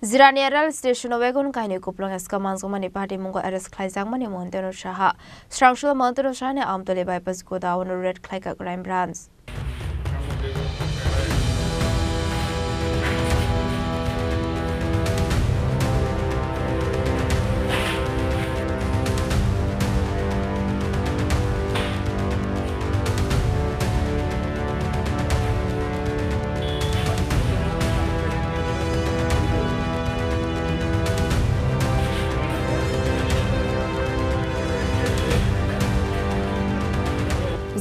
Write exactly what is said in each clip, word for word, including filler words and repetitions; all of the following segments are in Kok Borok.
Jirania rail station o wagon kainwi kupulung eska manjakmani patimungo arrest khlaijakmani Mantanu Saha. Srangsulo Mantanu Sahani Amtoli bypass godown raid khlaikha Crime Branch.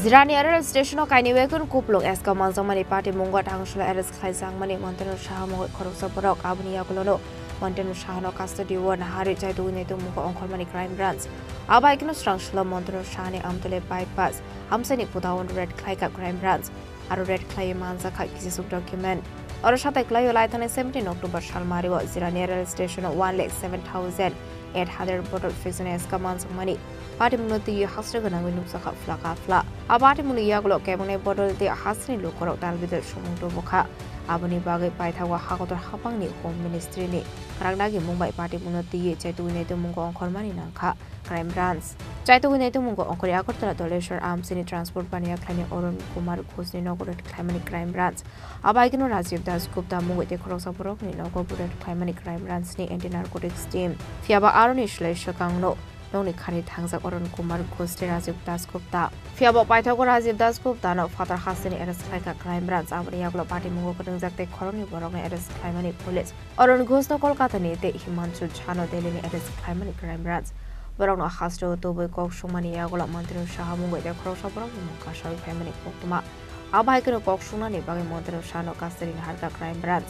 Jirania rail station o kainwi wagon kupulung eska manjakmani patimungo thangsula arrest khlaijakmani Mantanu Saha mungwi khoroksa borok. Aboni yagulono Mantanu Sahano custody o naharwi chaitugwi naitukmungo ongkhormani Crime Branch. Abaikeno srangsulo Mantanu Sahani Amtoli bypass hamsani godown raid khlaikha Crime Branch. Aro raid khlaiwi manjakha kisisuk document. Oro satai kwlaio laithani seventeen October salmario Jirania rail station o one lakh seven thousand eight hundred bottle fixing eska manjakmani patimungno twiwi hasra gwnangwi nukjakha phlaka phla. A patimungni yagulo kebengni bottle tei hasrani lukurok dalbidal sumung tubukha. Aboni bagwi paithago hakotor haphangni Home Ministry ni kwrak dagi mungbai patimungno twiwi chaitugwi naitukmungo ongkhormani nangkha Crime Branch. Chaitugwi naitukmungo ongkhorwi Agartala Doleshwar amsini transport baniya khlaini Arun Kumar Ghosh ni nogo raid khlaimani Crime Branch. Abaikeno Rajiv Das Gupta mungwi tei khoroksa borokni nogo bo raid khlaimani Crime Branch ni Anti Narcotics Team. Phiyaba aroni slai swkangno nokni khani thangjak Arun Kumar Ghosh tei Rajiv Das Gupta. Phiyaba paithago Rajiv Das Gupta no phatar hasteni arrest khlaikha Crime Branch. Aboni yagulo patimungo kwrwngjak tei khoroknwi borokno arrest khlaimani police. Arun Ghosh no Kolkata ni tei Himanshu Jha no Delhi ni arrest khlaimani Crime Branch. Borokno hasteo tubui kok sungmani yagulo Mantanu Saha mungwi tei khoroksa borokni mung kasawi phaimani koktwma. Abo hai kheno kok sungnani bagwi Mantanu Sahano custody naharkha Crime Branch.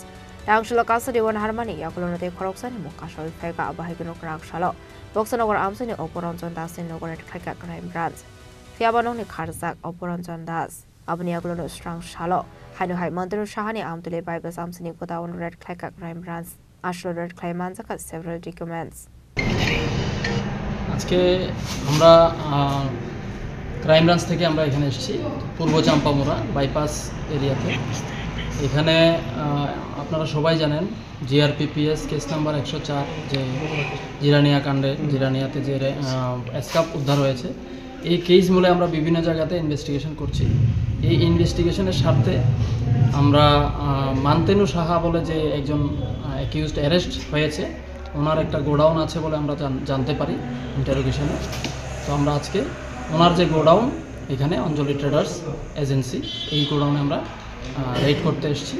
Tangsulo custody o naharmani yagulono tei khoroksani mung kasawi phaikha. Abo hai kheno kwrak salo Boksanagar amchaini Oporanjan Das ni nogo raid khlaikha Crime Branch. Phiyaba nokni kharjak Oporanjan Das. Aboni yagulono srang salo haino hai Mantanu Sahani Amtoli bypass amchaini godown raid khlaikha Crime Branch. Aswk raid khlai manjakha several documents. আজকে আমরা, আহ, crime branch থেকে আমরা এখানে এসেছি পূর্ব চাম্পামুড়া বাইপাস এরিয়াতে। এখানে, আহ, আপনারা সবাই জানেন জিআরপিপিএস কেস নাম্বার একশো চার, যে জিরানিয়া কাণ্ডে, জিরানিয়াতে যে রে-, আহ, স্কার্ফ উদ্ধার হয়েছে, এই কেস মূলে আমরা বিভিন্ন জায়গাতে ইনভেস্টিগেশন করছি। এই ইনভেস্টিগেশনের স্বার্থে আমরা, আহ, মান্তেনু সাহা বলে যে একজন, আহ, অ্যাকিউজড অ্যারেস্ট হয়েছে, ওনার একটা গোডাউন আছে বলে আমরা জান-, জানতে পারি ইন্টারোগেশনে। তো আমরা আজকে ওনার যে গোডাউন, এখানে অঞ্জলি ট্রেডার্স এজেন্সি, এই গোডাউনে আমরা আহ, রেড করতে এসেছি।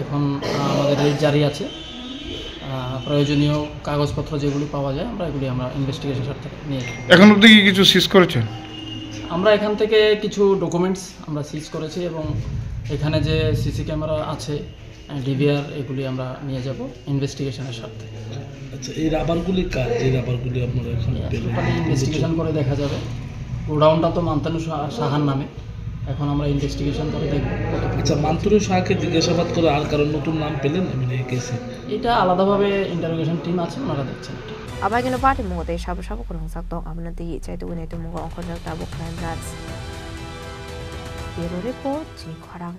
এখন, আহ, আমাদের রেড জারি আছে। আহ, প্রয়োজনীয় কাগজপত্র যেগুলি পাওয়া যায়, আমরা এগুলি আমরা ইনভেস্টিগেশন স্বার্থে নিয়ে যাই। এখন অবধি কি কিছু সিজ করেছেন? আমরা এখান থেকে কিছু ডকুমেন্টস আমরা সিজ করেছি এবং এখানে যে সিসি ক্যামেরা আছে, আহ, ডিভিআর, এগুলি আমরা নিয়ে যাব ইনভেস্টিগেশনের স্বার্থে। আচ্ছা, এই রাবারগুলি কার? যে রাবারগুলি আপনারা এখানে পেলেন? টোটালি ইনভেস্টিগেশন করে দেখা যাবে। গোডাউনটা তো মান্তানু সা-, সাহার নামে। এখন আমরা ইনভেস্টিগেশন করে দেখব কত। আচ্ছা, মান্তানু সাহাকে জিজ্ঞাসাবাদ করে আর কারোর নতুন নাম পেলেন, I mean, এই কেসে? এটা আলাদাভাবে ইন্টারোগেশন টিম আছে, ওনারা দেখছেন এটা। Abaikeno patimungo tei sabo sabo kwrwngjak tong, abono twiwi chaitugwi naitukmungo ongkhorjak tabuk Crime Branch. Bureau Report, Chini Khorang.